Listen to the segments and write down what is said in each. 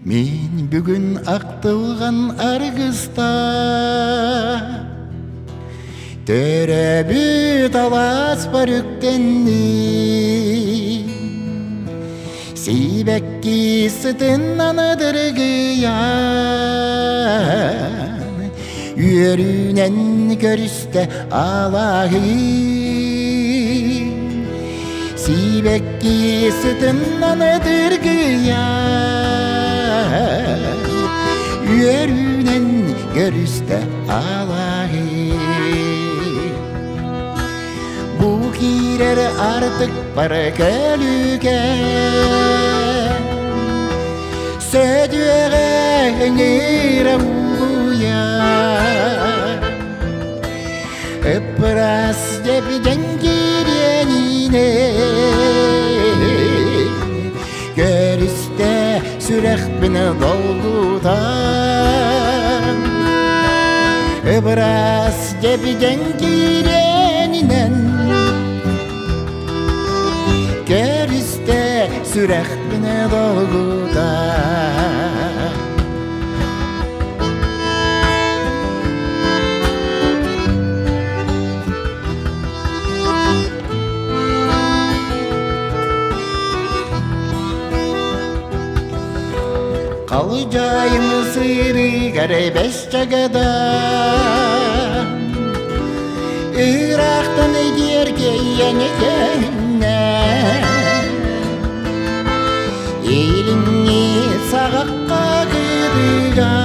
Мин бүгүн ахтылҕан аргыста Төрөөбүт алааспар үктэнним Сибэкки сытынан ыдыргыйан Үөрүүнэн көрүстэ алааһым Сибэкки сытынан ыдыргыйан Үөрүүнэн көрүстэ алааһым Бу киирэр артык бары көлүкэ Сөдүөҕэ ыҥыра улуйа Ыппырас дьэбидэн кириэниинэ Көрүстэ сүрэхпин долгутан Ыбырас дьэбидэн кириэнинэн Көрүстэ сүрэхпин долгутан Халдьаайым сыырыгар бэс чагада Ыраахтан диэргэйэн кэннэ Илиҥҥи саҕахха кытыга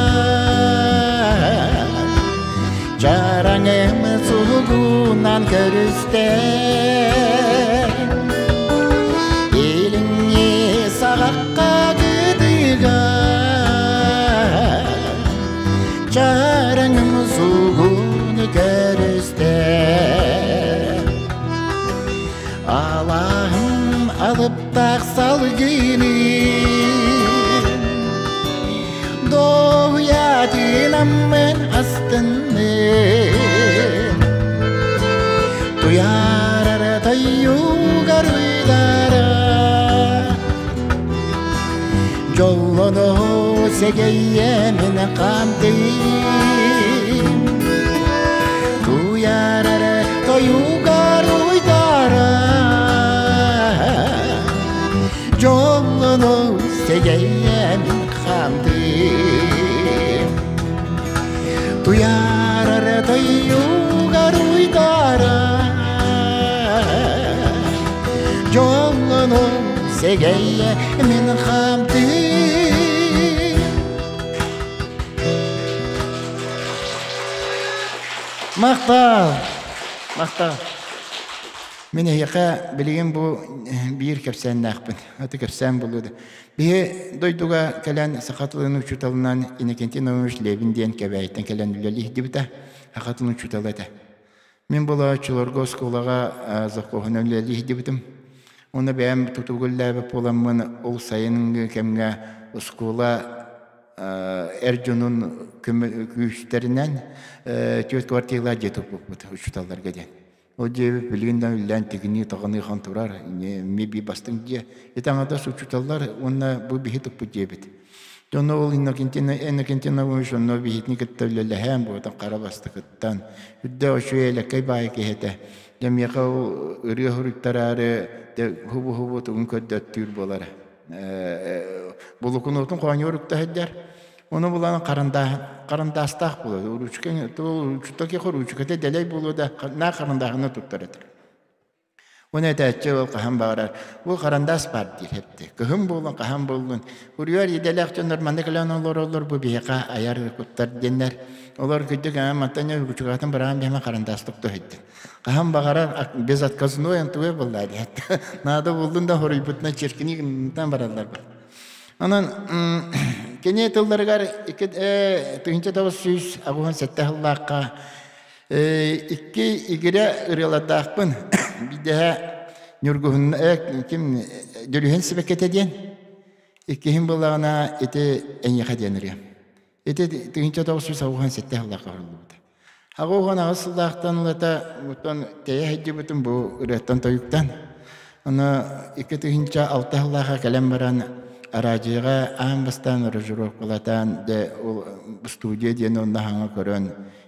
Чараҥым сулугунан көрүстэ Илиҥҥи саҕахха кытыга Чараҥым сулугун көрүстэ Алааһым алыптаах салгыны Доһуйаатынаммын астынным Туйаарар тойугар уйдара Дьоллоно сэгэйэмин хаамтым Туйаарар тойугар уйдара Дьоллоно сэгэйэмин хаамтым Туйаарар тойугар уйдара Дьоллоно сэгэйэ мин хаамтым Махтал! Махтал! Мин эһиэхэ билигин бу биир кэпсээннээхпин. Аты кэпсээн буолуо да. Биһи дойдуга кэлэн саха тылын учууталынан Иннокентий Наумович Левин диэн Кэбээйиттэн кэлэн үлэлии сылдьыбыта. Саха тылын учуутала этэ. Мин булааччыларга оскуолаҕа завхоһунан үлэлии сылдьыбытым. Уонна бэйэм тутууга үлэлээбит буоламмын, ол сайыҥҥы кэмҥэ оскуола эр дьонун күүстэринэн түөрт квартиралаах дьиэ туппуппут учууталларга диэн. Ол дьиэбит билигин да үллээн тигинии-таҕыныы хан турар, эмиэ биир бастыҥ дьиэ. Ити аҥардас учууталлар уонна бу биһи туппут дьиэбит. Дьоно ол Иннокентий Наумович онно биһитини кытта үлэлэһэн, буотан хара бастакыттан, үрдэ үчүгэй элэккэй баайы киһи этэ. Дьэ миэхэ ол ырыа суруйтараары хубу-хубу тугун көрдөттүүр буолара. Булукунуотун хоонньугар укта сылдьар. Ону булан харандаастаах буолар. Ручка, ручка ручката дэлэй буолуо да, наа харандааһына туттар этэ. Уонна этээччи ол хаһан баҕарар, бу харандаас баар диир эпти. Кыһын буоллун, хаһан буоллун. Уруйар идэлээх дьоннор манна кэлэн олороллор, бу биһиэхэ айар куттар диэннэр. Олор кырдьык мантан ручкатын быраҕан биһиэхэ харандаас тутта иһиттин. Хаһан баҕарар безотказной антуе буолла диэт. Наада буоллун да хоруйбутунан чиркини бараллар. Онон кини тылларыгар 1987 сыллаахха икки игирэ ырыалардаахпын. Биирдэһэ Ньургуһун ким Дөлүһүн сибэккэтэ диэн. Иккиһин буоллаҕына ити Эйиэхэ диэн ырыа. Ити 1987 сыллаахха оһоруллубута. 88 сыллаахтан ылата оттон тэйэ сылдьыбытым бу ырыаттан тойуктан. Аны 2006 сыллаахха кэлэн баран Араадьыйаҕа аан бастаан аранжировкалатаан, дьэ, ол студия диэн онно хаҥа көрөн,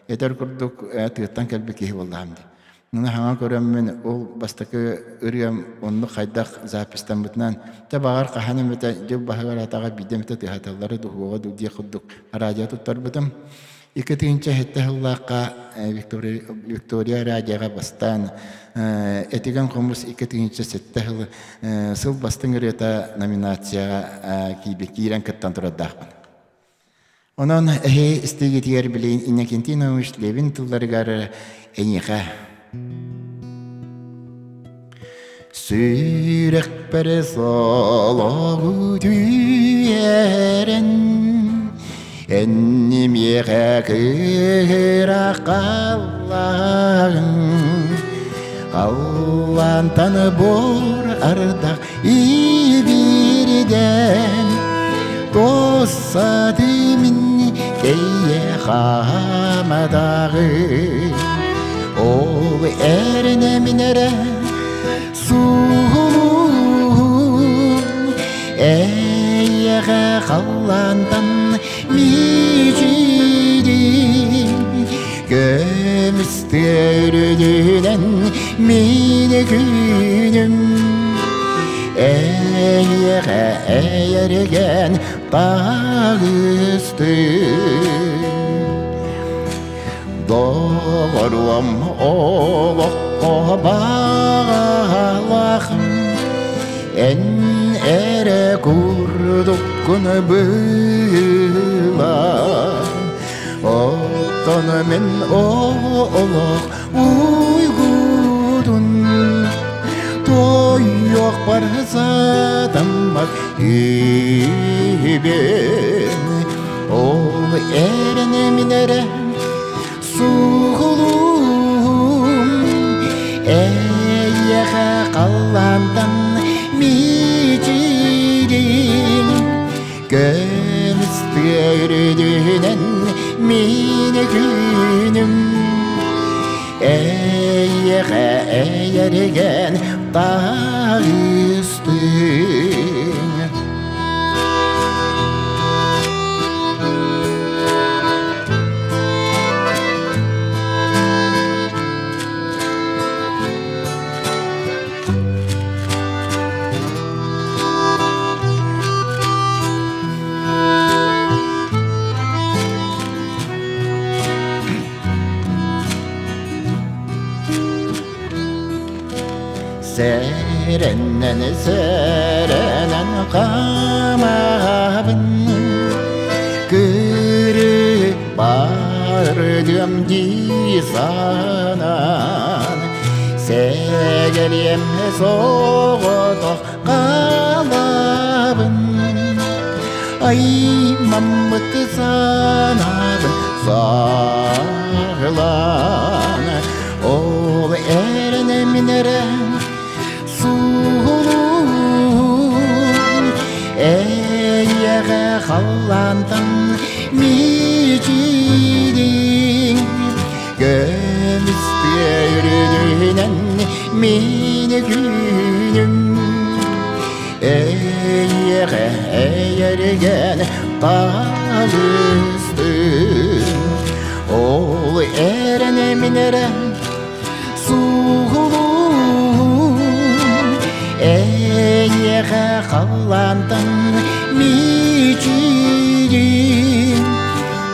этэр курдук тыаттан кэлбит киһи буоллаҕым дии. Маны хаҥа көрөммүн, ол бастакы ырыам оннук хайдах записьтаммытынан, чэ баҕар хаһан эмэтэ дьыл баһыгар атаҕа биирдэ эмэтэ тыаһаталлара дуһуоҕа дуу диэх курдук радио туттарбытым. 2007 сыллаахха Виктория, Виктория радиоҕа бастаан Этигэн хомус 2007 сыл сыл бастыҥ ырыата номинацияҕа киирэн кыттан турардаахпын. Онон эһи истигитигэр билигин Иннокентий Наумович Левин тылларыгар эйиэхэ Сүрэхпэр солоҕу түһэрэн Эннимиэхэ кыыра халлааҥ Халлаантан буор ардах ибирдэн Туссады мин кэйэ хаамадаҕы Ол эрэнэ мин эрэ суһулуум Эйэҕэ халлаантан мичийдим Көмүс тыа мин күнүм Эйэҕэ эйэргэн таҕыстым Доҕоруом олоххо баҕалаах Эн эрэ курдуккун быылаах Оттон мин олох уйгутун Тойуохпар сатаммат үһүбүн Ол эрэнэ мин эрэ суһулуум Эйиэхэ халлаантан мичийдим Көмүс тыа үрдүнэн мин күнүм Эйиэхэ эйэргэн таҕыстыҥ Сэрэнэн сэрэнэн хаамабын Күрү бардым дии санаан Сэгэриэм соҕотох хаалабын Аймаммыт санаабын саарылаан Ол эрэнэ мин эрэ суһулуум Эйэҕэ халлаантан мичийдиҥ Көмүс тыа үрдүнэн мин күнүм Эйиэхэ эйэргэн таҕыстым Ол эрэнэ мин эрэ суһулуум Эйиэхэ халлаантан мичийдим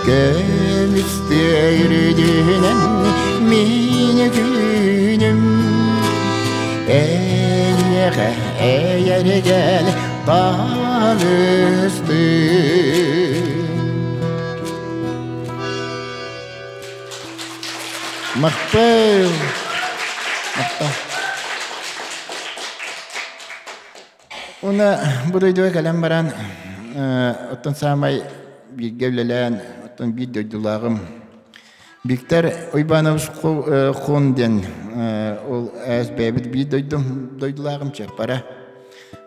Көмүс тыа үрдүнэн мин күнүм Эйиэхэ эйэргэн таҕыстым Махтал! Махтал. Уна бу дойдуга кэлэн баран, оттон саамай бииргэ үлэлээн, оттон биир дойдулааҕым Виктор Уйбанович Хун диэн ол ээс бэйэбит биир дойдум дойдулааҕым Чыаппара.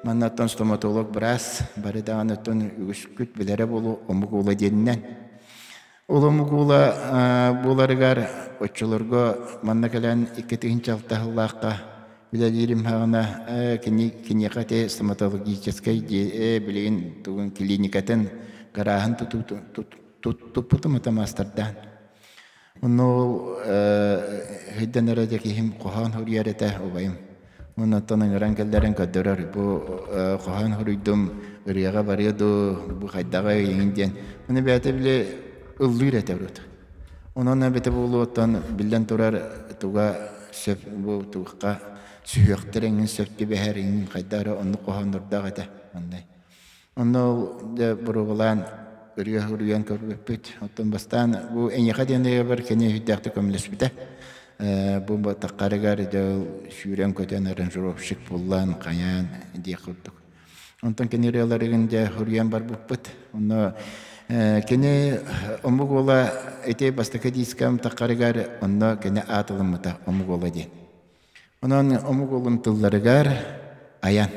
Манна оттон стоматолог быраас бары даҕаны оттон үгүскүт билэрэ буолуо омук уола диэнинэн. Ол омук уола буоларыгар оччолорго манна кэлэн 2006 сыллаахха. Үлэлиирим хаҕына кини киниэхэ ити стоматологическай дьиэ билигин тугун клиникатын гарааһын туппутум ата маастардаан. Онно ол өйдөн эрэ дьэ киһим хоһоон суруйар этэ убайым. Оннуттан ыҥыран кэллэрин көрдөрөр бу хоһоон суруйдум ырыаҕа барыа дуу бу хайдаҕый эйигин диэн. Ону бэйэтэ били ыллыыр этэ урут. Онон эбэтэ буолуоттан биллэн турар туга сөп бу тугукка сүһүөхтэр эҥин сөп түбэһэр эҥин хайда эрэ оннук хоһооннордоох этэ оннай. Онно ол дьэ боруобалаан ырыа суруйан көрбүппүт. Оттон бастаан бу эйиэхэ диэн ырыабар кини сүрдээхтик көмөлөспүтэ. Бу таххарыгар дьэ сүүрэн-көтөн аранжировщик буллаан, хайаан диэх курдук. Онтон кини ырыаларыгын дьэ суруйан барбыппыт. Онно кини омук уола ити бастакы дискам таххарыгар онно кини аат ылыммыта омук уола диэн. Онон омук уолун тылларыгар айан.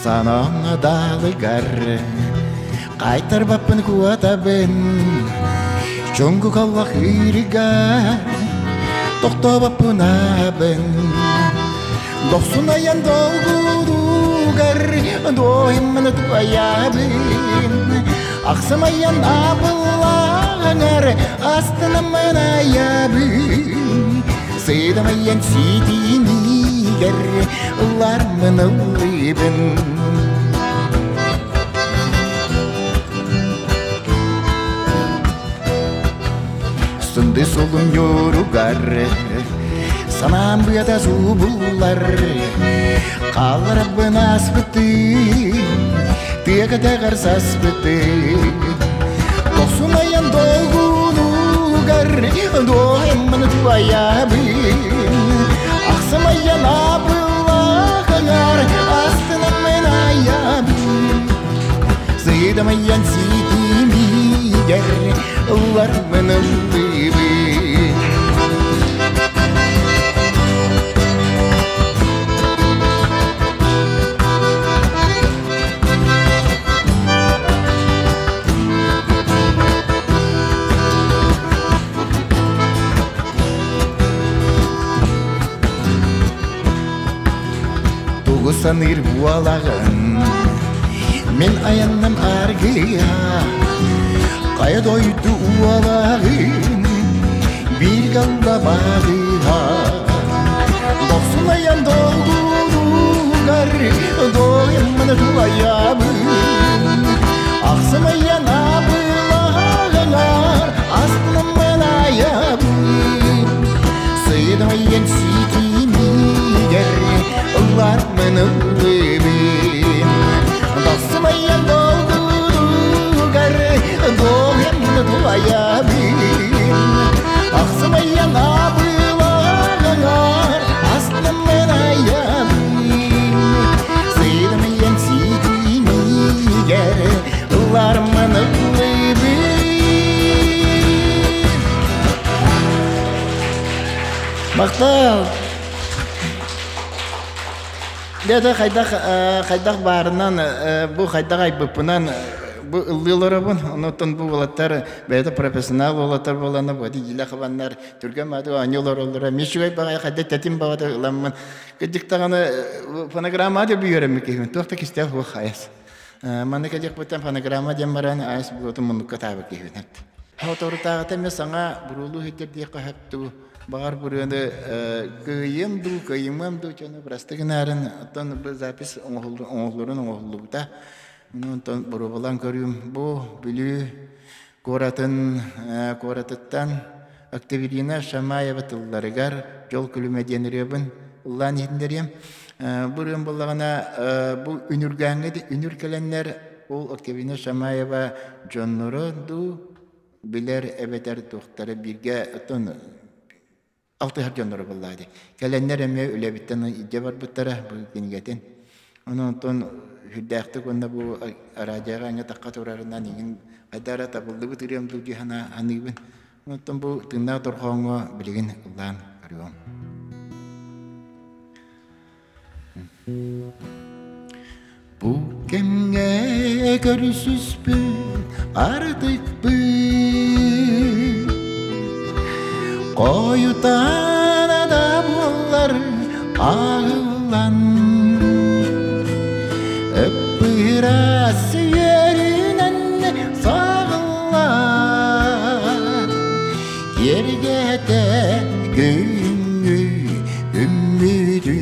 Санаҥ даалыгар Кайтарбаппын куотабын Чуҥкук олох ыырыгар Тохтобоппун аабын Дохсун айан долгуругар Дуоһуммун туайабын Ахсым айан абылаҥар Астынаммын айабын Сыдам айан ситиинигэр Ыллармын ыллыыбын Сынды солун yorugar Санаам быата субуллар Хаалларбын аспытын Тыа кэтэҕэр саспытын Дохсун айан долгунугар Дуоһаммын туайабын Ахсым айан абыллаахыгар Астынаммын айабын Сыдамайан ситимигэр Ыллармын ыллыыбын Тугу саныыр буолаҕын Мин айанным аргыйа Хайа дойду уолаҕын Биир галла баҕыһа Дохсун айан долгуругар Дойманы тулайабын Ахсым айан абылаҕар Астынаммын айабын Сыйдым айан ситимигэр Ыллармын ыллыыбын Дохсун айан долгуругар Дойманы тулайабын Ахсым айан абылаҕар Астынаммын айабын Сыйдым айан ситимигэр Ыллармын ыллыыбын Махтал! Дьэ, хайдах хайдах баарынан бу хайдах айбыппынан бу ыллыыларабын. Онуттан бу уолаттар бэйэтэ профессионал уолаттар буоланна бу дилэ хабаннар түргэн мааты оонньуу олороллоро. Мен үчүгэй баҕайы хайда тэтим баҕата ыламмын. Кырдьык даҕаны фонограмма да бүөрэммит киһибин. Туох да кистэл суох айас. Маннык этиэхпиттэн фонограмма диэн баран айас буотун муннукка таабыт киһибин. Соторутааҕыта эмиэ саҥа буруулуу иһиттэр диэххэ сөп дуу. Баҕар бырыаны кыайыам дуу, кыайымыам дуу дьону бырасты гынаарын, оттон бу запись оҥоһулларын оҥоһуллубута. Онтон боруобалаан көрүүм. Бу Бүлүү куоратын куоратыттан Октябрина Шамаева тылларыгар «Дьол күлүмэ» диэн ырыабын ыллаан иһитиннэриэм. Бу ырыам буоллаҕына, бу үнүргээҥҥэ үнүр кэлэннэр ол Октябрина Шамаева дьонноро дуу, билэр эбэтэр туохтара бииргэ оттон алтыһар дьонноро буоллаа дии. Кэлэннэр эмиэ үлэбиттэн илдьэ барбыттара бу кинигэтин. Онон онтон сүрдээхтик уонна бу араадьыйаҕа аҥа тахха турарынан иҥин хайда эрэ табыллыбыт ырыам дуу дии саныыбын. Онтон бу тыыннаах дорҕооҥҥо билигин ыллаан көрүөм. Бу кэм Көрүсүспүт ардыкпыт Хойутаана да буоллар аһыллан Ыппыраас үөрүүнэн саҕыллан Киэргэтэ күҥҥү үммүтү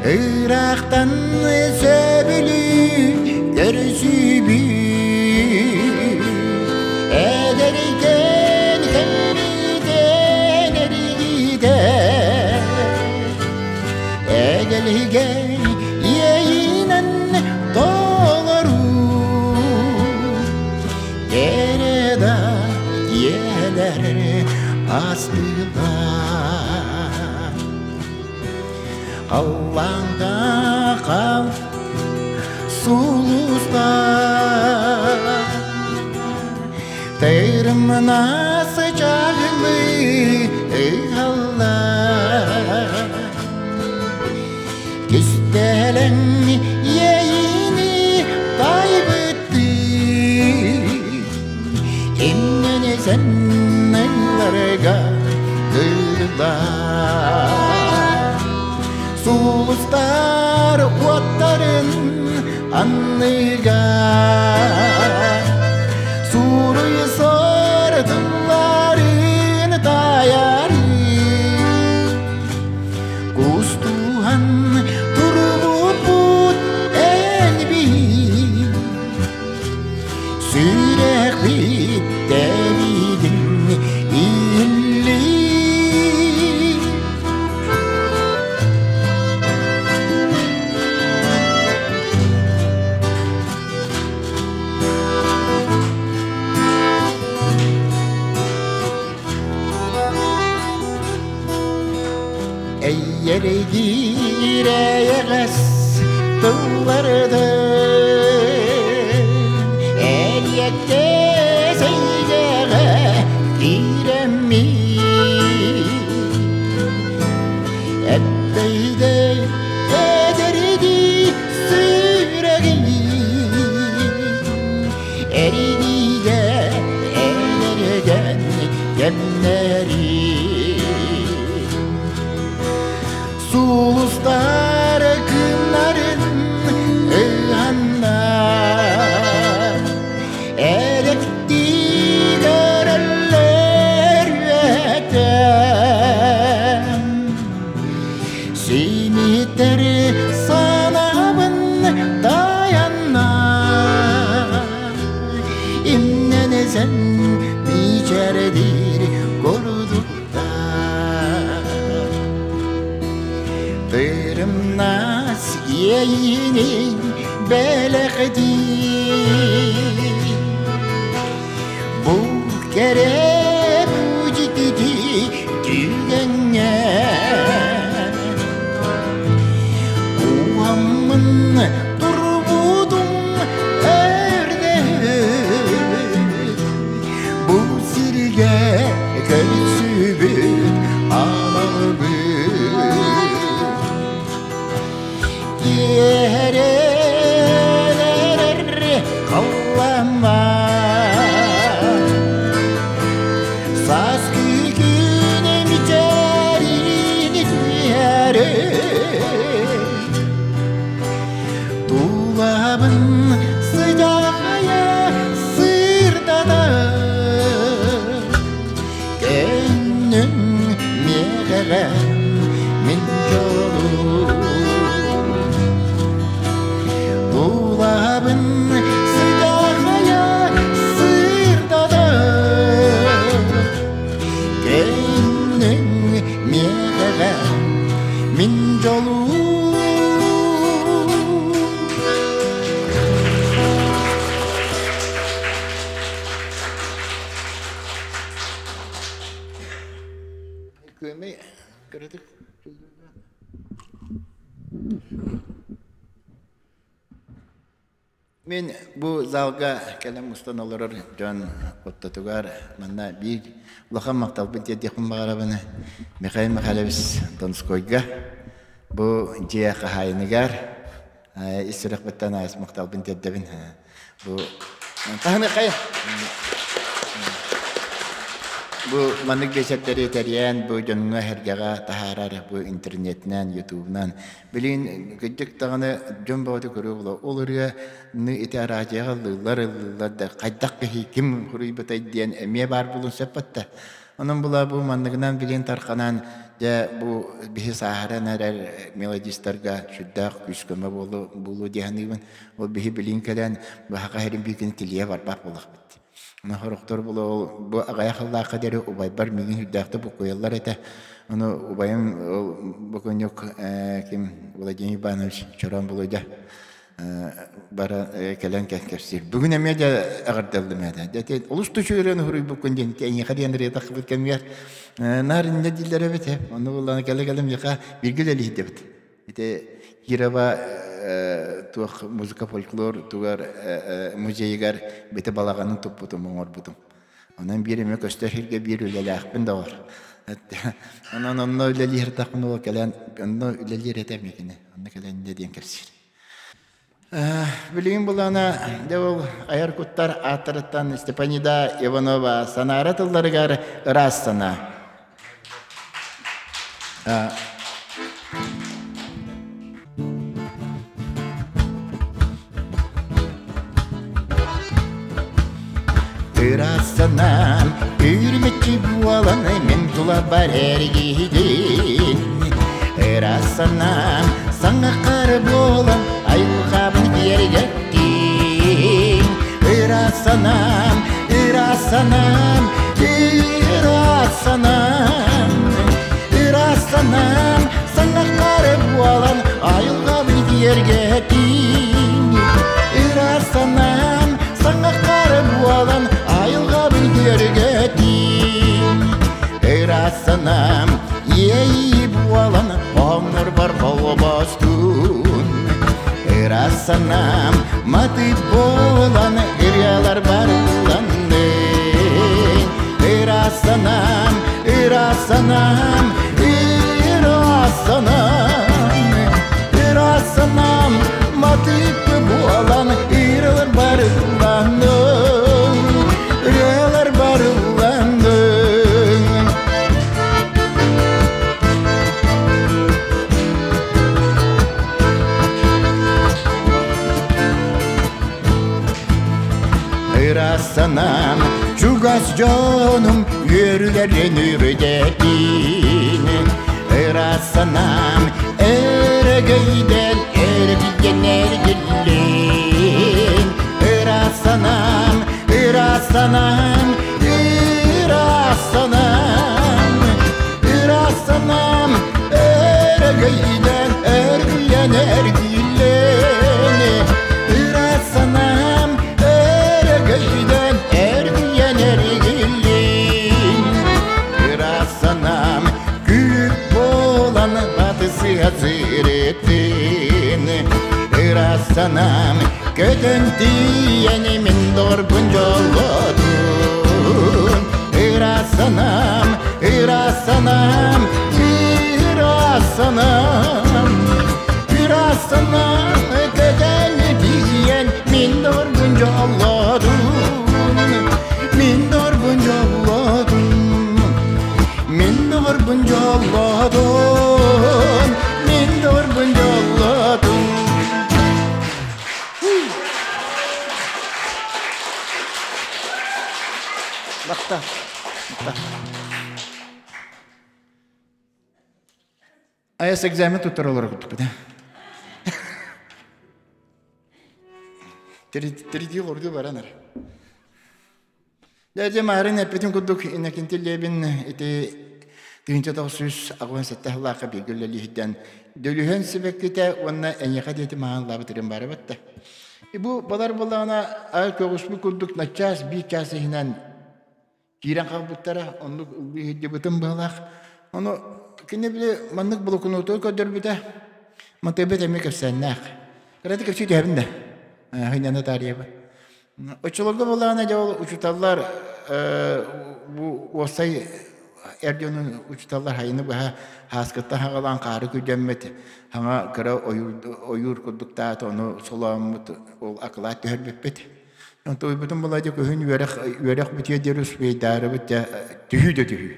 Ыраахтан сөбүлүү көрсүбүт Эдэрикэн кэммитен эригитэ Эгэлигэ иэйинэн толору Кэрэ да иэлэр астылар Халлаанга хал сулустар Тырымна сычаҕылыы ыһаллар Кистэлэҥ иэйиини тайбыттыы Иннини сэннэллэргэ кыыллар Сулустар уоттарын анныгар Суруйсар тылларын таайары Кустуһан турбуппут эн биир Сүрэхпит тэбиитин иһиллии Эйэригиир эйэҕэс тылларды Эриэккэс эйгэҕэ киирэммит Эппэйдэ эдэрдии сүрэгин Эригигэ элэргэн кэмнэри Сулустар кымнарын ыһаннар Эрэктии көрөллөр үөтэн Симиттэр санаабын тайанна Имнэнэсэн мичээрдиир курдуктар Тырымнас иэйиини бэлэхтии Бу кэрэ дьиктити түгэҥҥэ Куһаммын турбутум өрдөһүт Бу сиргэ көрсүбүт аналбыт Киэһэрэр халлаама Сааскы күн мичээрин түһэрэ Тулабын сыдьаайа сырдата Көннүм миэхэҕэ мин дьолум Тулабын сыдьаайа сырдата Көннүм миэхэҕэ мин дьолум Күөмэй кыратык Мин бу залга кэлэн мустан олорор дьон ортотугар манна биир улахан махталбын тиэрдиэхпин баҕарабын Михаил Михайлович Донскойга бу дьиэ хаһаайыныгар. Ис сүрэхпиттэн аас махталбын тиэрдэбин. Бу хаһаны хайа Бу маннык биэчэрдэри тэрийэн, бу дьоҥҥо сэргэҕэ таһаарар бу интернетинэн, ютубунан. Билигин кырдьык даҕаны дьон бөҕөтө көрүө буолуо. Ол ырыаны ити араадьыйаҕа ыллыыллар, ыллыыллар да хайдах киһи ким суруйбутай диэн эмиэ баар буолуон сөп батта. Онон була бу манныгынан билигин тарханан дьэ бу биһи сааһыран эрэр мелодистарга сүрдээх күүс-көмө буолуо дии саныыбын. Ол биһи билигин кэлэн баһака сирин биитин тилийэ барбат буоллахпыт. Сорохтор бу бу аҕыйах сыллаахха диэри убайбар миигин сүрдээхтик буккуйаллар этэ. Ону убайым ол бокуонньук ким Владимир Иванович Чорон Болуйда бара кэлэн кэпсиир. Бүгүн эмиэ дьэ эҕэрдэллим этэ. Дьэ олус түчүөрэн уһуруйбуккун диэн эйиэхэ диэн ырыатахпыт кэмигэр наар инньэ дииллэр эбит. Ону буллаана кэлэ-кэлэ миэхэ бииргэ үлэлиһдибит. Ити Кирова туох музыка фольклор тугар музейыгар бити балаҕанын туппутум, оҥорбутум. Онон биир эмэ көстөр сиргэ биир үлэлээхпин да бар. Онон онно үлэлиир тахпын ол кэлэн онно үлэлиир этэ микини. Онно кэлэн инньэ диэн кэпсиир. Билигин булана дьэ ол айар куттар ааттарыттан Степанида Иванова санаара тылларыгар ыраас санаа. Ыраас санаам үрүмэччи буолан мин тула бар эргийдин. Ыраас санаам саҥа хаар буолан айылҕабын киэргэттин. Ыраас санаам, ыраас санаам, ыраас санаам, ыраас санаам саҥа хаар буолан айылҕабын киэргэттин. Ыраас санаам саҥа хаар буолан айылҕабын киэргэттин. Ыраас санаам иэйии буолан хоҥнорбор холбостун. Ыраас санаам матыып буолан ырыалар барылланнын. Ыраас санаам, ыраас санаам, ыраас санаам, ыраас санаам матыып буолан ырыалар барылланнын. Ырыалар барылланнын. Ыраас санаам, чугас дьонум үөрүүлэрин үрдэтин. Ыраас санаам, өрөгөйдөн эргийэн эргиллин. Ыраас санаам, ыраас санаам, ыраас санаам, ыраас санаам, өрөгөйдөн эргийэн эргиллин. Ыраас санаам, өрөгөйдөн эргийэн эргиллин. Ыраас санаам, күүт буолан батысыа сырыттын. Ыраас санаам, көтөн тиийэн мин дорбун дьоллотун. Ыраас санаам, ыраас санаам, ыраас санаам, ыраас санаам, көтөн тиийэн мин дорбун дьоллотун. Мин дорбун дьоллотун. Мин дорбун дьоллотун. Мин дорбун дьоллотун. Бахта. Айас экзамен туттар олорор курдукпут. Тиритии орду баран эр. Дьэ, маарын эппитин курдук Иннокентий Левин ити 1987 сыллаахха бииргэ үлэлииһиттэн Дөлүһүөн сибэккитэ уонна эйиэхэ диэти маанылаабыт ырым баара батта. Бу балар буоллаҕына ай көҕүспүт курдук начаас биир чаас иһинэн киирэн хаалбыттара, оннук ыллыы сылдьыбытым быһалаах. Ону кини били маннык блокноту көрдөрбүтэ, Матыабыт эмиэ кэпсээннээх. Кыратык кэпсии түһэбин да, Хыйнана таарыйабын. Оччолорго буоллаҕына дьэ ол учууталлар бу уопсай Эр дьонун учууталлар хайыны быһа һааскыттан хаҕалаан хаары күдьэммит, хаҥа кыра ойуур курдуктаата, ону солооммут, ол акылаат түһэрбиппит. Онтуйбутун була дьэ күһүн үөрэх үөрэх бүтүө диэри успейдаарыбыт дьэ түһүү да түһүү.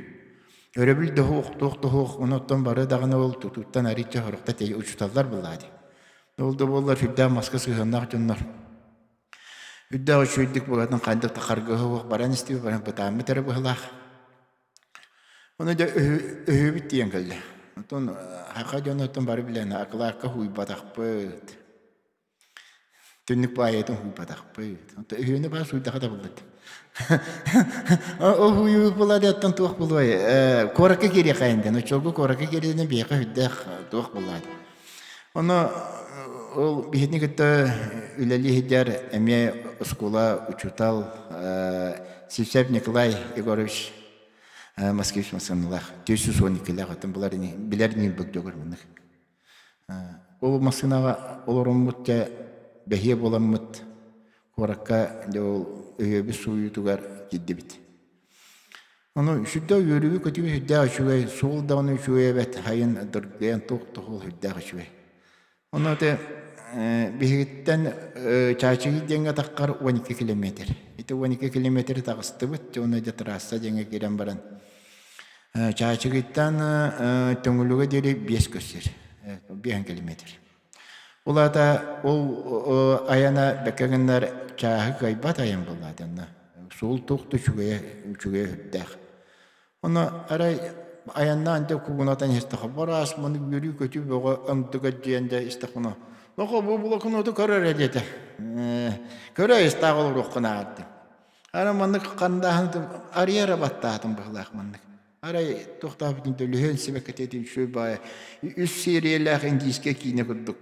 Өрөбүл да суох, туох да суох, онуттан бары даҕаны ол тутууттан арыычча сорохто тиийэ учууталлар буллаа дии. Ол да буоллар сүрдээх маска сыһыаннаах дьоннор. Үрдээх үчүгэйдик букатын хайдах да харгыһа суох баран истибит, баран бытааммыт эрэ быһыылаах. Ону дьэ өһүөбүт тиийэн кэллэ. Оттон саха дьоно оттон бары билэн акылаакка һууйбатахпыт. Түннүк баайытын һууйбатахпыт. Оттон өһүөнү баар сууйдаха табыллыт. Ол һууйуу буолла да оттон туох буолуой? Куоракка киириэхэ диэн. Оччолорго куоракка киириэнэ биһиэхэ үрдээх туох буоллаа. Ону ол биһини кытта үлэлии сылдьар эмиэ оскуола учуутал Сивцев Николай Егорович Москвич массыыналаах 412-лээх оттон булар билэр ньыырбык дьогор маннык. Ол массыынаҕа олороммут дьэ бэһиэ буоламмыт куоракка дьэ ол өһүөбүт сууйуутугар киирдибит. Ону сүрдээх үөрүүбү-көтүүбү сүрдээх үчүгэй, суол даҕаны үчүгэй эбээт, сайын дыргыйан туох да суол сүрдээх үчүгэй. Ону ити биһигиттэн Чаачыгый диэҥҥэ таххар 12 километр. Ити 12 километры таҕыстыбыт, уонна дьэ трасса диэҥҥэ киирэн баран Чаачыгыйтан Төҥүлүгэ диэри 5 көс сир, 5 километр. Ол аата ол айана бэккэ гыннар чааһы кыайбат айан буоллаат онно. Суол туох да үчүгэйэ үчүгэйэ сүрдээх. Ону арай айаннаан дьэ куугунатан истэххэ бараас маны үөрүү-көтүү бөҕө өҥдөгө диэн дьэ истэххинэ нохо бу блокноту көр эрэ диэтэ. Көрө истээх олоруоххун аҕардым. Ара маннык хандааһын арыйа эрэ баттаатым быһылаах маннык. Арай туохтаабытын төлөһүөн сибэккэтиэтин үчүгэй баайа үс сиэрийэлээх индийскэй киинэ курдук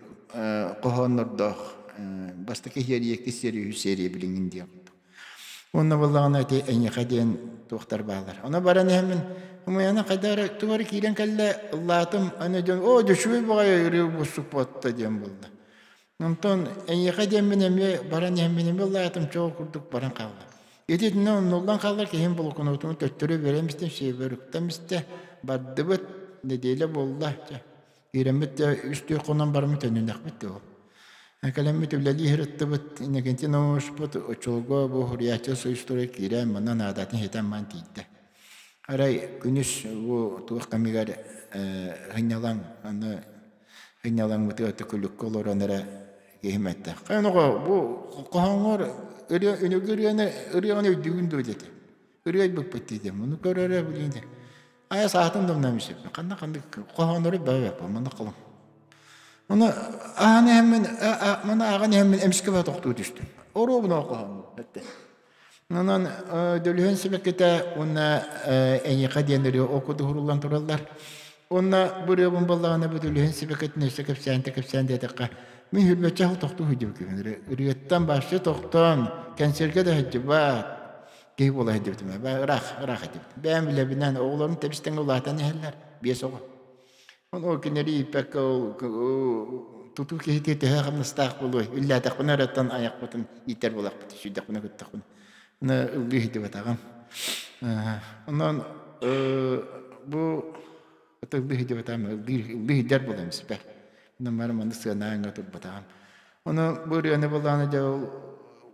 хоһооннордоох бастакы серия, иккис серия, үһүс серия билиҥҥин диэх курдук. Уонна буоллаҕына ити эйиэхэ диэн туохтар бааллар. Ону баран иһэммин Умайана хайда эрэ тугу эрэ киирэн кэллэ, ыллаатым, аны дьон оо дьүчүгэй баҕайы ырыа буссук буотта диэн буолла. Онтон эйиэхэ диэммин эмиэ баран иһэммин эмиэ ыллаатым чоҕу курдук баран хаалла. Итиннэ оннуллан хаалар киһим блокнотун төттөрү биэрэн истим, сиэбэр уктан истэ, бардыбыт, нэдиэлэ буолла. Чэ, киирэммит дьэ үс-түөрт хонон бараммыт төннүнэхпит дуо. Кэлэммит үлэлии сырыттыбыт, Иннокентий Наумовичпыт оччолорго бу суруйааччы союзтара киирэн манна наадатын ситэн маан тиийдэ. Арай күнүс бу туох кэмигэр сынньалаҥ аны Сынньалаҥмытыгар төкүлүккэ олорон эрэ киһим эттэ: «Хайа оҕо, бу хоһооҥҥор ырыа үнүргү ырыаны ырыаҕын өйдүүгүн дуо?» диэтэ. Ырыа айбыппыт диэтим. Ону көр эрэ билигин айа саатын да умнам сөп. Ханна ханнык хоһооннору бэбэппин манна холум. Ону ахан иһэммин маны ааҕан иһэммин эмискэ баа тохтуу түстүм. Оруобуна хоһоон эттэ. Онон Дөлүһүөн сибэккитэ уонна Эйиэхэ диэн ырыа ол курдук уһуруллан тураллар. Уонна бу ырыабын буоллаҕына бу Дөлүһүөн сибэккитин өссө кэпсээн кэпсээн диэтэххэ, мин хүрбэччэ сыл тохтуу сылдьыбытым. Ырыаттан вообще тохтоон, кэнсиэргэ да сылдьыбат киһи буола сылдьыбытым. Ыраах, ыраах этибит. Бэйэм билэбинэн оҕолорум тэбис-тэҥҥэ улаатан иһэллэр, биэс оҕо. Ол кинилэри ииппэккэ ол тутуу киһитэ төһө хамнастаах буолуой? Үллээтэхпинэ эрэ айахпытын иитэр буолахпыт, сүүрдэхпинэ көттөхпүнэ. Аны ыллыы сылдьыбатаҕым. Онон бу ыллыы сылдьыбатаҕым, ыллыы сылдьар буолан испэр. Онон бары маннык сыанаан турбатаҕым. Ону бу ырыаны былаана дьэ ол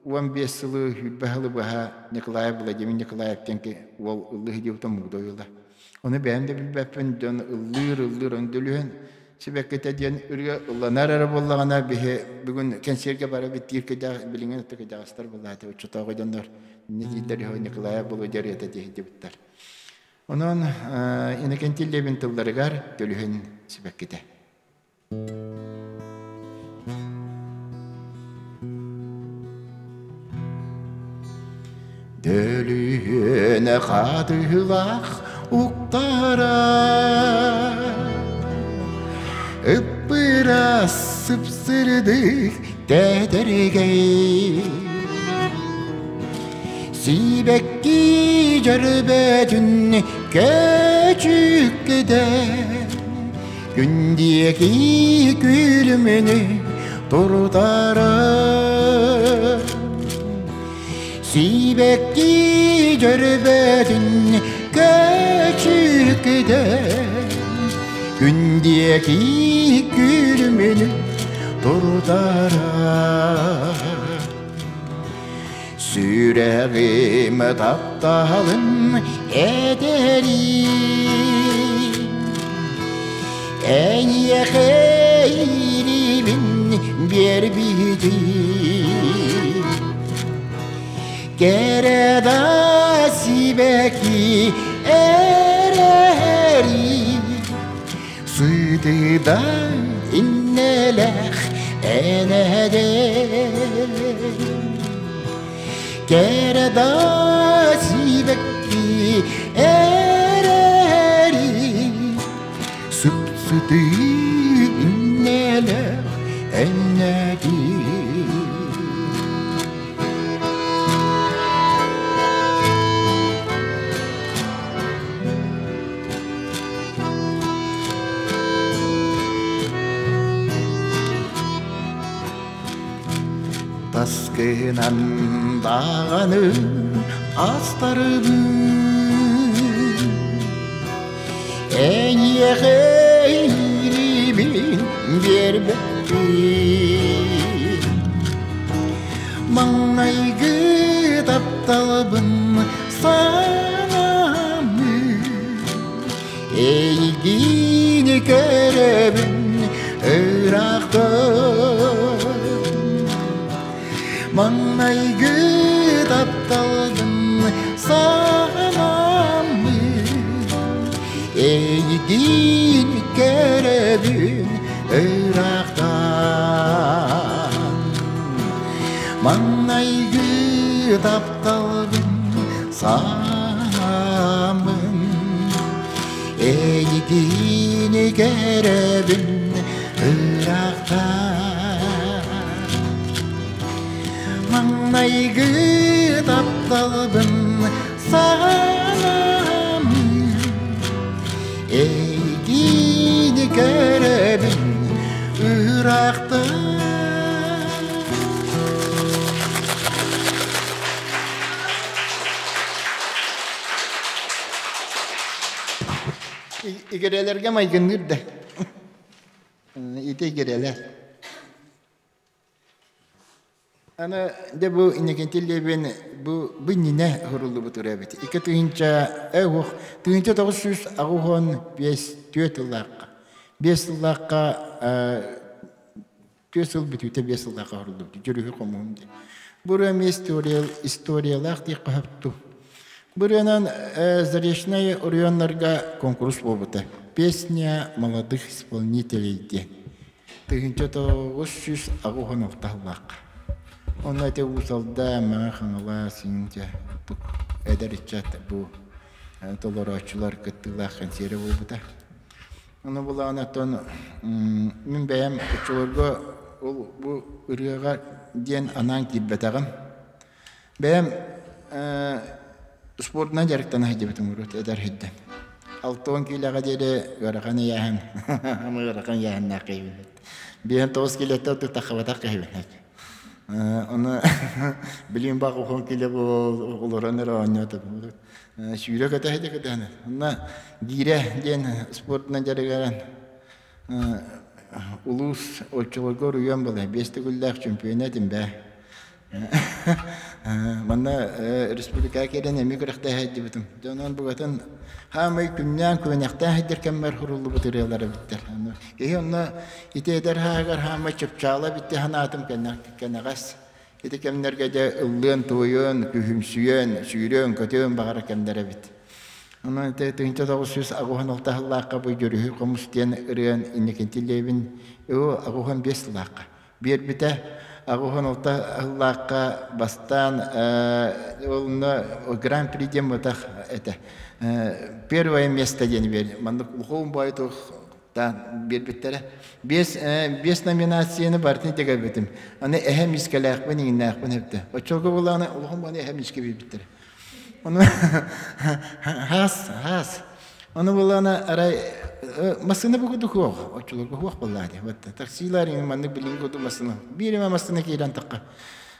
15 сылы, 20 сылы быһа Николаев Владимир Николаев диэн уол ыллыы сылдьыбыта мугуда ойула. Ону бэйэм да билбэппин, дьон ыллыыр, ыллыыр, ону дөлүһүн сибэккитэ диэн ырыа ылланар эрэ буоллаҕына биһи бүгүн кэнсиэргэ бара биттиир кыдьаҕ билиҥҥи өттө кыдьаҕастар буолаата оччотооҕу дьоннор инньэ дииллэр үһү Николаев Володя ырыата дии сылдьыбыттар. Онон Иннокентий Левин тылларыгар дөлүһүн сибэккитэ. Дөлүһүөнэ хатыылаах уктара Ыппырас сыпсырдык тэтэргэй Сибэкки дьөрбөтүн көөчүккүдэ Күн диэки күлүмүнү турутара Сибэкки дьөрбөтүн көчүккүдэ. көтөн Күн диэки күлүмүн туртара Сүрэҕим тапталын этэри Эйиэхэ иирибин биэрбитим Кэрэ да сибэкки эрэри Сытыда иннэлэх энэдэ Кэрэ да сибэкки эрэри Сып-сытыы иннэлэх энэди Таскынан даҕаны астарыбын Эйиэхэ иирибин биэрбэппин Маҥнайгы тапталбын санаммын Эйигин көрөбүн ыраахтан Маҥнайгы тапталбын санаммын Эйигин көрөбүн ыраахтан Маҥнайгы тапталбын санаммын Эйигин көрөбүн ыраахтан Маҥнайгы тапталбын санаммын Эйигин көрөбүн ыраахтан Игирэлэргэ майгынныыр да. Ити игирэлэр. Аны дьэ бу Иннокентий Левин бу бу иннинэ уһуруллубут ырыа эбит. Икки тыһыынча уох 1985 түөрт сыллаахха биэс сыллаахха түөрт сыл бүтүүтэ биэс сыллаахха уһуруллубут. Дьүрүһү хомуһум диэн. Бу ырыа эмиэ история историялаах диэххэ сөп Бу ырыанан Заречнай оройуоннарга куонкурус буолбута. Песня молодых исполнителей диэн. 1986 сыллаахха. Онно ити Уус Алдан, Мэҥэ Хаҥалас, инчэ эдэр ыччат бу толорооччулар кыттыылаах кэнсиэрэ буолбута. Ону булаан оттон мин бэйэм оччолорго ол бу ырыаҕа диэн анаан киирбэтэҕим. Бэйэм спордунан дьарыктана сылдьыбытым урут эдэр сылдьан. 60 киилэҕэ диэри ыарахан ыйааһын, ыарахан ыйааһыннаах киһибин. 59 киилэттэн ордук таххыбатах киһибин. Ону билигин бах уһун киилэ олорон эрэ оонньоотум. Сүүрэ көтө сылдьа көтөһөн. Онно гиирэ диэн спордунан дьарыгыран улуус оччолорго уруйуон буолла. Биэс төгүллээх чөмпүйүнэ этим бээ. Манна республикаҕа киирэн эмиэ күрэхтэһэ сылдьыбытым. Дьэ онон букатын хаамай күннээн күөнэхтээн сылдьар кэммэр суруллубут ырыалар эбиттэр. Киһи онно ити эдэр сааһыгар хаамай чыпчаала эбит дии санаатым кэнэҕэс. Ити кэмнэргэ дьэ ыллыан-туойуон, күһүмсүйүөн, сүүрүөн-көтүөн баҕара кэмнэр эбит. Онон ити 1986 сыллаахха бу Дьүрүһүй хомус диэн ырыан инникинтилиэбин 85 сыллаахха биэрбитэ. 86 сыллаахха бастаан онно гран-при диэн бытах этэ. Первое место диэн биэр. Маннык улахан баай биэрбиттэрэ. Биэс, биэс номинацияны барытын тегербитим. Аны эһэм искэлээхпин, иҥиннээхпин эбитэ. Оччолорго булааны улахан бааны эһэм искэ биэрбиттэрэ. Ону хаас, хаас. Ону булааны арай массыына бу курдук суох. Оччолорго суох буоллаа дии. Вот таксилар маннык билиҥ курдук массыына. Биир эмэ массыына киирэн тахха.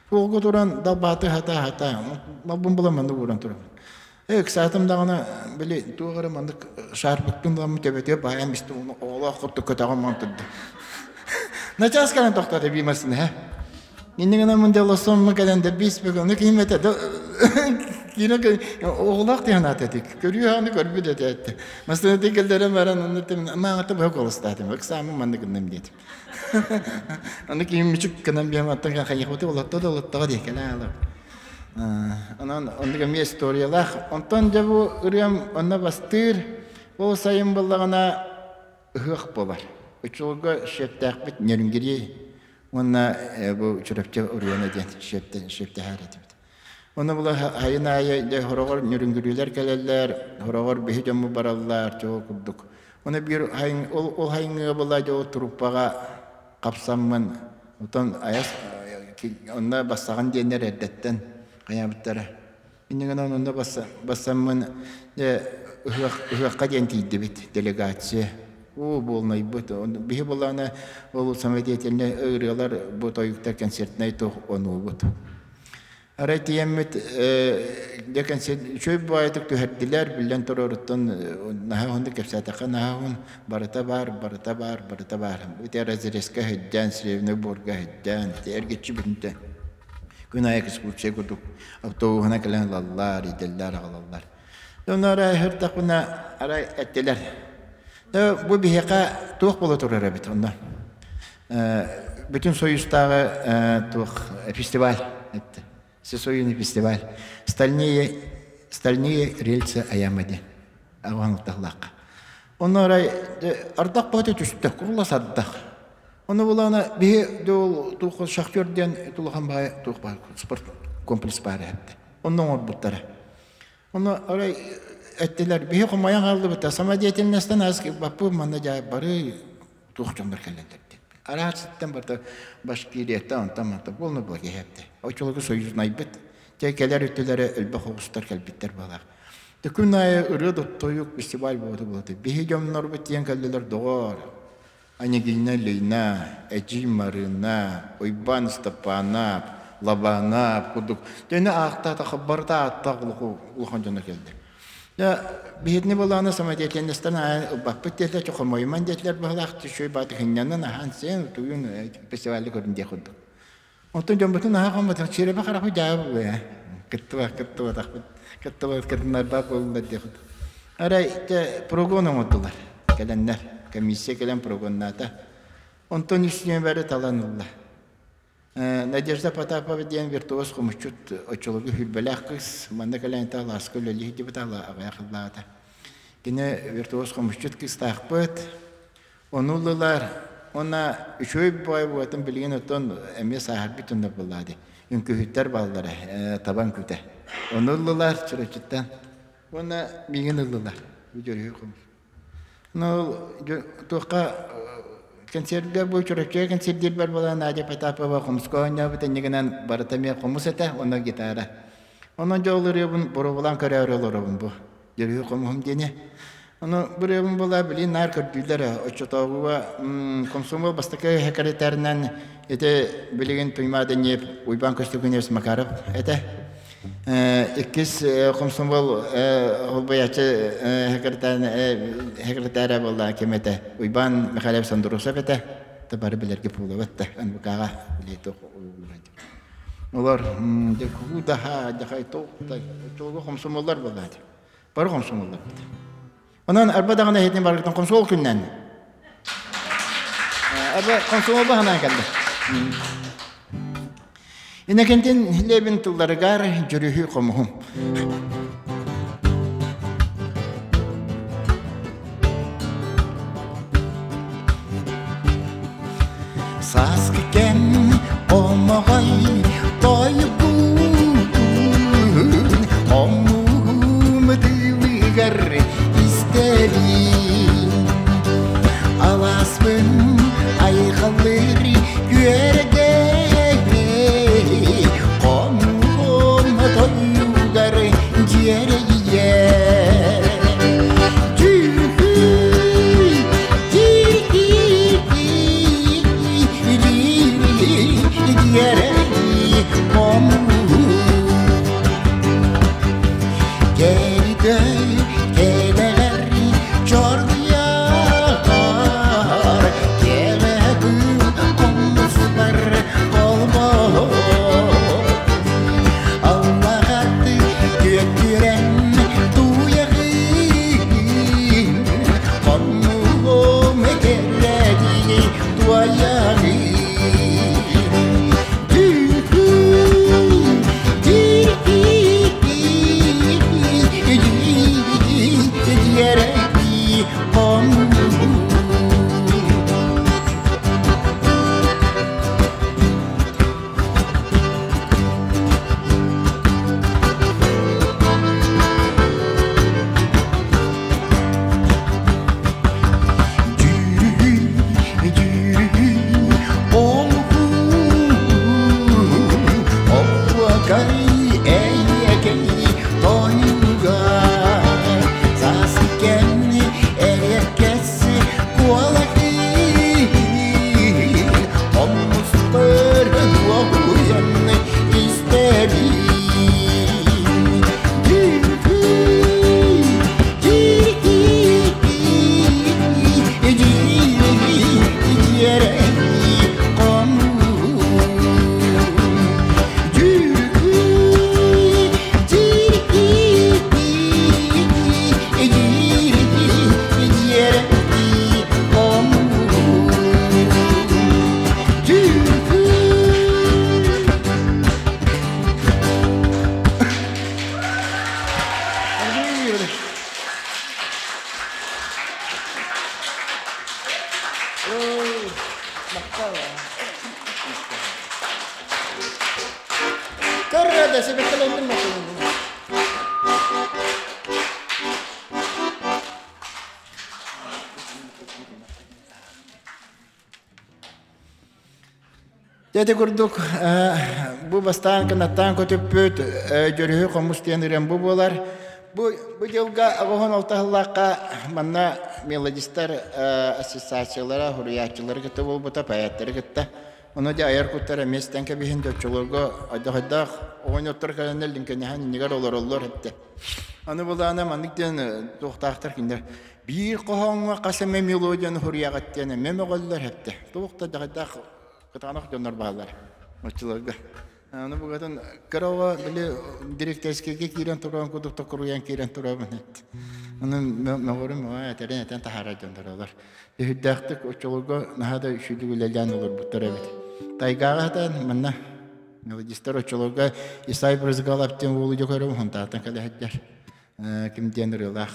Суолга туран далбааты хата хата. Малбын була маннык ууран турабын. Ыксаатым даҕаны били туох эрэ маннык шаарбыкпын даҕаны төбөтүгэр баайан бистим уонна оҕолоох курдук көтөҕөн баран турда. Начаас кэлэн тохтоото бии массыына һэ. Инньэ гынан дьолосоммун кэлэн да биис ону киһим этэ киинэ оҕолоох дии санаата этик. Көрүү аны көрбүт этэ этте. Массыына кэллэрэн баран онно мааҕыта быһа куоластаатым. Ыксааммын маннык гынным диэтим. Аны киһим мүчүк гынан биэм аттан хайыхпыты олотто да олоттоҕо дии кэлэ аалар. Онон оннук эмиэ историялаах. Онтон дьэ бу ырыам онно бастыыр. Ол сайын буоллаҕына ыһыах буолар. Оччолорго шефтээхпит Нерюнгри уонна бу Чурапчы Уруйана диэн шефтэһэр этибит. Ону була айын аайы дьэ хороҕор ньүрүҥгүрүүлэр кэлэллэр, хороҕор биһи дьоммут бараллар, чоо курдук. Ону биир хайын ол ол хайыҥҥыга була дьэ ол труппаҕа хапсаммын, отон айас онно бассаҕын диэннэр эрдэттэн хайаабыттара. Инньэ гынан онно бассаммын дьэ ыһыах ыһыахха диэн тиийдибит делегация. Уу буолнайбыт. Биһи булаана ол самодеятельнай ырыалар бу тойуктар концертнай туох онуубут. Арай тиийэммит дьэ кэнсиэр үчүгэй баҕайытык түһэрдилэр, биллэн туруоруттан наһаа уһуннук кэпсээтэххэ наһаа уһун, барыта баар, барыта баар, барыта баар. Ити разрезка иһирдээн, Средний буорга иһирдээн, ити эргиччи бүтүнтэ күн аайы экскурсия курдук автобуһунан кэлэн ылаллар, иитэллэр, аҕалаллар. Онно арай иһиртэхпинэ арай эттилэр. Бу биһиэхэ туох буола турар эбит онно? Бүтүн Союзтааҕы туох фестиваль этте. Всесоюзный фестиваль. Стальные, стальные рельсы Аяма диэн. Аҕаһан Онно арай ардах баҕата түстэ, курулас ардах. Ону булаана биһи ол туох шахтер диэн улахан баай туох баар спорт комплекс баар эһэтте. Онно оҥорбуттара. Ону арай эттилэр биһи хомойон хааллыбыта самодеятельностан аас баппы манна дьаа бары туох дьоннор кэллэллэр диэн. Араацыттан барыта Башкирияттан онтон мантан полный благиһэпте. Оччолорго союзнайбыт. Те кэлэр өттүлэрэ элбэх оҕустар кэлбиттэр буолар. Күн аайы ырыа доттойук фестиваль буолта буолта. Биһи дьоннорбут тиэн кэллилэр доҕор. Анегина Лейна, Эдьиий Марыына, Уйбаан Ыстапаанап, Лабаанап курдук. Төне аахтаатахха барыта ааттаах улахан дьоно кэллэ. Дьэ, биһитини былааны самодеятельностан аайы ылбаппыт диэтилэр, чохомойуман диэтилэр быһалаах, түшүй бааты хынньанан аһаан сиэн, туйун фестивальды көрүн диэх курдук. Онтон дьоммутун аһаа хоммотох, чирэбэ харахы дьаабы буя. Кыттыба, кыттыбатахпыт, кыттыбат кытыннарбат буоллар диэх курдук. Арай, дьэ, прогон оҥордулар. Кэлэннэр, комиссия кэлэн прогоннаата. Онтон үс нүөмэри талан ылла. Надежда Потапова диэн виртуоз хомусчут оччолорго сүүрбэлээх кыыс манна кэлэн алааска үлэлии сылдьыбыта аҕыйах сыллааҕыта. Кини виртуоз хомусчут кыыстаахпыт. Ону ыллылар. Уонна үчүгэй баҕайы буолатын билигин оттон эмиэ сааһырбыт дьоннор буоллаҕа дии. Үҥкүүһүттэр бааллара, табан күтэ. Ону ыллылар Чурапчыттан. Уонна миигин ыллылар. Бу дьөрүһү хомус. Ну, туохха концертга бу Чурапчыга концертдиирбэр буолан Надя Потапова хомуска оонньообут иннигинэн барыта эмиэ хомус этэ уонна гитара. Онон дьэ ол ырыабын боруобалаан көрөөрү олоробун бу. Дьөрүһү хомуһум диэни. Ону бу ырыабын буола билин наар көрдүүллэр. Оччотооҕуга комсомол бастакы секретарынан ити билигин Туймаада Ньиэп Уйбаан Көстөкүнүөс Макаров этэ. Иккис комсомол холбояччы секретаря буолла ким этэ? Уйбаан Михайлович Андросов этэ. Бары билэргэ буолабат да НВК-ҕа Олор куудаһа дьахай тоқтай очолго комсомоллар буоллаат. Бары комсомоллар. Онон арба даҕаны эһитин барыгытын комсомол күннэн. Арба комсомол баһынан кэллэ. Иннокентин Левин тылларыгар дьүрүһү хомуһум. Сааскы кэм омоҕой тойбуун хомуһум тыылыгар истэбин алааспын айхаллыр күөрэгэй хомуһум тойугар. Рада себеккеленним. Дьэ курдук бу бастаан кынаттаан көтүппүт дьөрүһү хомус диэн ырыам бу буолар. Бу бу дьылга оҕоһон алтаһыллаахха манна мелодистар ассоциациялара, хуруйааччылары кытта буолбута, поэттары кытта. Ону дьэ айар куттар эмиэ истэн кэбиһин дьоччолорго айдахайдаах оҕонньоттор кэлэннэр лиҥкинэһэн иннигэр олороллор эттэ. Аны булаана маннык диэн туохтаахтар кинилэр биир хоһооҥҥо хас эмэ мелодияны хуруйаҕыт диэн эмиэ мөҕөллөр эттэ. Туох да дьаҕайдаах кытаанах дьоннор бааллар оччолорго. Аны бугатын кыра оҕо били директорскайга киирэн туран курдук токуруйан киирэн турабын эт. Аны мөҕөрүм этэрин этэн таһаарар дьоннор олор. Үһүрдээхтик оччолорго наһаа да үчүгэй үлэлээн олорбуттар эбит. Тайгааҕа сатаан манна мелодистар оччолорго Исай Брызгалов диэн уолу дьэ көрөм хонтаатан кэлэ сылдьар. Ким диэн ырыалаах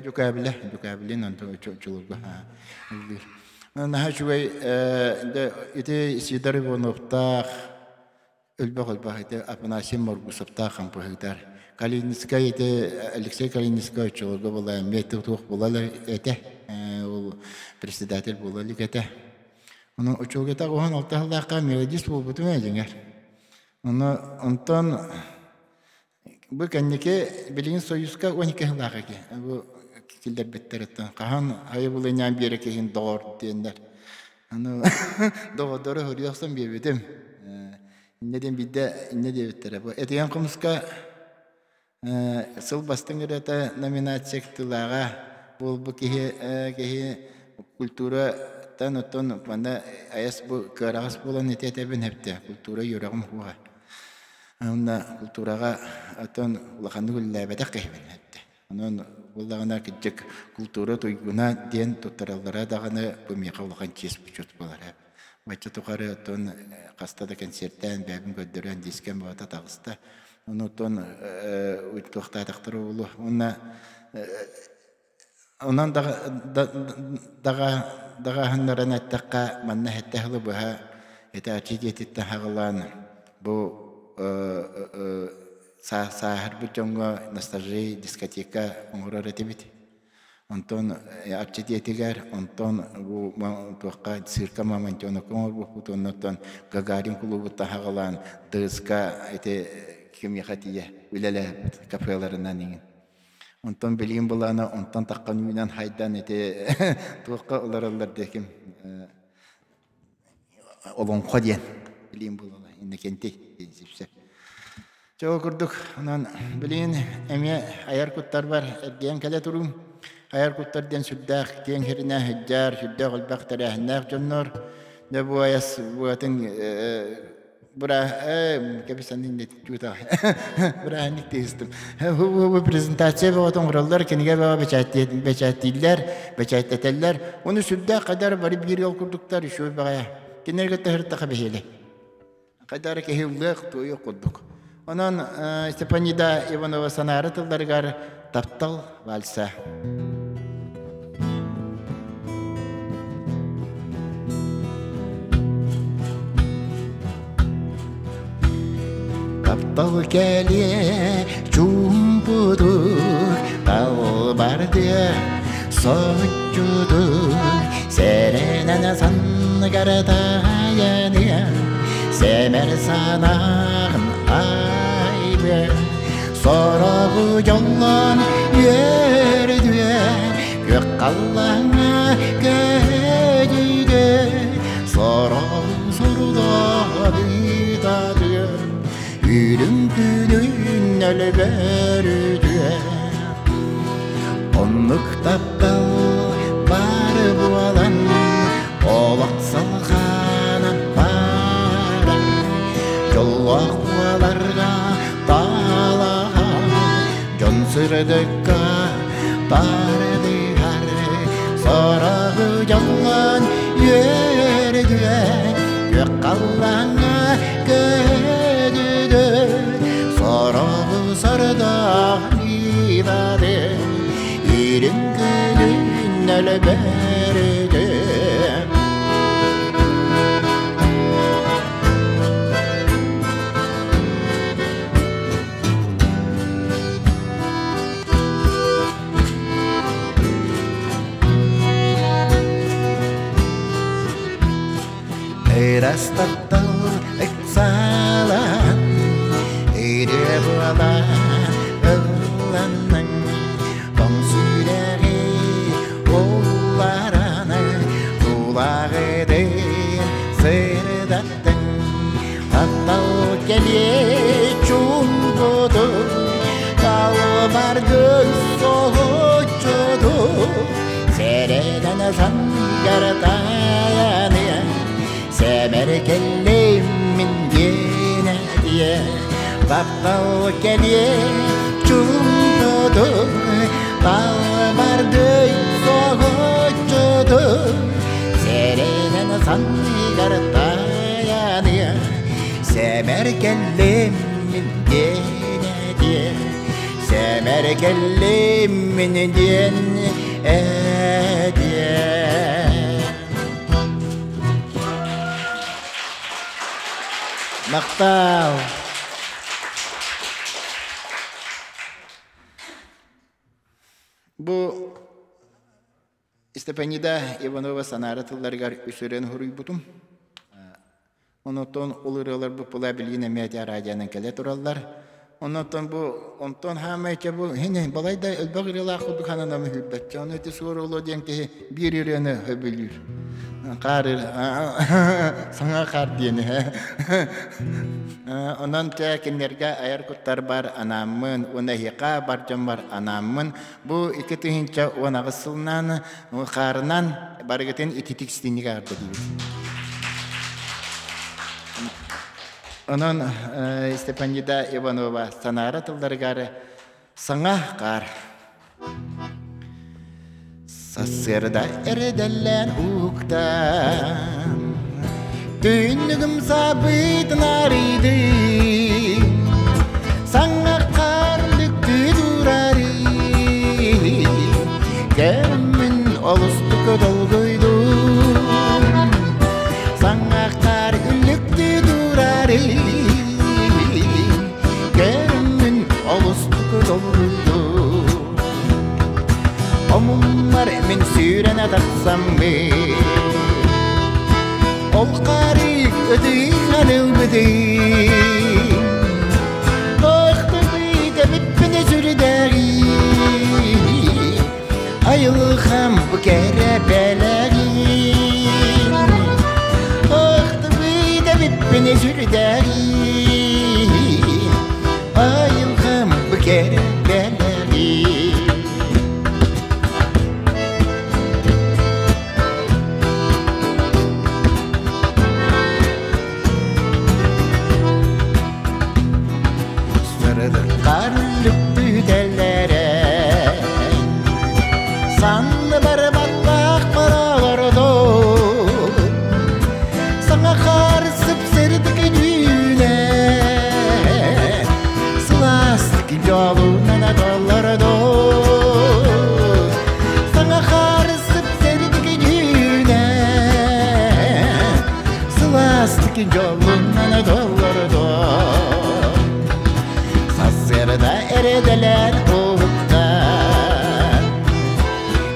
Дьукаабилэ, Дьукаабилин онто оччолорго ыллыыр. Наһаа үчүгэй ити Сидор Ивановтаах өлбөх өлбөх ити Афанасий Моргусовтаах хампыһыытар. Калининскай ити Алексей Калининскай оччолорго була эмиэ туох була этэ. Ол председатель буола илик этэ. Ону оччолорго уһун алта сыллаахха мелодист буолбутум ээ дьиҥэр. Ону онтон Бу кэнники билигин Союзка 12 сыллаах эки. Бу киллэрбиттэриттэн хаһан айыбылыйнаан биэрэ киһин доҕор диэннэр. Аны доҕордору хоруйа охсон биэрбитим. Инньэ диэн биирдэ инньэ диэбиттэрэ. Бу Этигэн хомуска сыл бастыҥ ырыата номинация кыттыылааҕа буолбут киһи киһи культураттан оттон манна айас бу кыараҕас буолан ити этэбин эптэ культура үөрэҕим уһуга. Уонна култуураҕа оттон улаханнык үлэлээбэтэх киһибин эттэ. Онон буоллаҕына кырдьык култуура туйгуна диэн туттараллара даҕаны бу миэхэ улахан чиэс бочуот буолара. Бачча тухары оттон хаста да концертаан бэйэбин көрдөрөн дискэм баҕата таҕыста. Ону оттон туохтаатахтара буолуо. Уонна онон даҕаһыннаран эттэххэ, манна сэттэ сылы быһа этээччи дьиэтиттэн саҕалаан бу сааһырбыт дьоҥҥо ностальжи дискотека оҥорор этибит. Онтон арчы дьиэтигэр, онтон бу туохха цирка Мамонтенокка оҥорбуппут, оннуттан Гагарин кулуубуттан саҕалаан ДСК ити кимиэхэ тиийэ үлэлээбит кафеларынан иҥин. Онтон билигин былаана онтон таххан үүнэн хайдан ити туохха олороллор диэким олоҥхо диэн билигин буолала Иннокентий Сипсэ. Чэ ол курдук онон билигин эмиэ айар куттарбар эргийэн кэлэ туруум. Айар куттар диэн сүрдээх киэҥ сиринэ сылдьар, сүрдээх элбэх тэрээһиннээх дьоннор. Дьэ бу айас быатын Быра кэбисэнин чута бырааһынньык тыыстым. Бу презентация бөҕөтө оҥороллор, кинигэ бөҕө бэчээттииллэр, бэчээттэтэллэр. Ону сүрдээх хайдары бары биир ыал курдуктар үчүгэй баҕайы. Кинилэргэ төһөртөхө бэһиэлэй. Хайдары киһи ыллыах, туойуох курдук. Онон Степанида Иванова санаары тылларыгар таптал вальса. Таптал кэлиэ чуумпутук талбардыа соччутук сэрэнэн санныгар тайаныа сэмэр санааҕын айбыа Сороҕу дьоллон үөрдүө, күөх халлааҥҥа көһүдүө, сороҕу сурдоҕо ыытадыа, үрүҥ күнүн өлбөрүтүө. Оннук таптал баар буолан, олох салҕаана барар, дьоллоох буоларга таалаһан, дьон сырдыкка тардыһар, сороҕу дьоллон үөрдүө, күөх халлааҥҥа көһүдүө, сороҕу сордоох ыытады, үрүҥ күнүн өлбөрүтүө. Ырас таптал ыксалан, Ырыа буолан ылланныҥ, Тоҥ сүрэҕи уллараны, Тулаҕытын сырдаттыҥ. Таптал кэлиэ чуумпутун, Талбардын соһуччутун, Сэрэнэн сангарытаныа, Сэмэр кэллим мин диэн этиэ, Таптал кэлиэ чуумпутун, Талбардын соһуччутун, Сэрэнэн сангарытаныа, Сэмэр кэллим мин диэн этиэ, Сэмэр кэллим мин диэн этиэ. Махтал. Бу Степанида Иванова санаара тылларыгар үсүрэн хоруйбутум. Онотон ол ырыалар бу пула билигин эмиэ радионан кэлэ тураллар. Онотон бу онтон хаамайча бу хини балай да элбэх ырыалаах курдук хананам үһүбэччэ. Ону ити суор оло диэн киһи биир ырыаны хөбүлүүр. Хаар саҥа хаар диэни. Онон чэ кинилэргэ айар куттар бар анааммын уонна эһиэхэ бар дьон бар анааммын бу 2018 сылынан хаарынан барыгытын ититик ситинник аарда диибит. Онон Степанида Иванова санаара тылларыгар саҥа хаар. Сарсыарда эрэдэллээн уһуктан, Түүннүгүм сабыытын арыйдым, Саҥа хаар лүктүү турарый, Кэммин олустук долгуйдум, Саҥа хаар үллүктүү турарый, Кэммин олустук долгуйдум. Омуммар мин сүүрэн тахсаммын, Ол харык өтүйхан ылбытым, Охтубыта бүппүнэ сүрдээҕи, Айылҕам бу кэрэ бэлэҕин. Охтубыта бүппүнэ сүрдээҕи, Айылҕам бу кэрэ бэлэҕин. Сырдыккар үллүктүтэллэрэ, Санны барбаттаах паралордо, Саҥа хаар сып-сырдык дүүнэ, Сылаастык дьолунан толордо. Саҥа хаар сып-сырдык дүүнэ, Сылаастык дьолунан толордо. Сарсыарда эрэдэлээн уһуктан,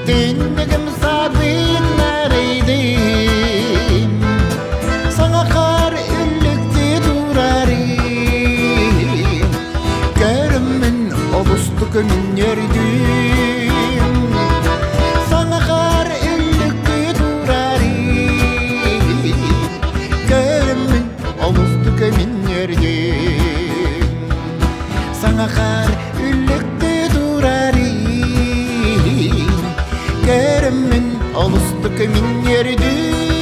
Түннүгүм сабыын арыйдым, Саҥа хаар үллүктүү турарым, Көрөммүн олустук өннөрдүм. Саҥа хаар үллүктүү турарым, Көрөммүн олустук өннөрдүм. Саҥа хаар үллүктүү турарым, Көрөммүн олустук миннердүм.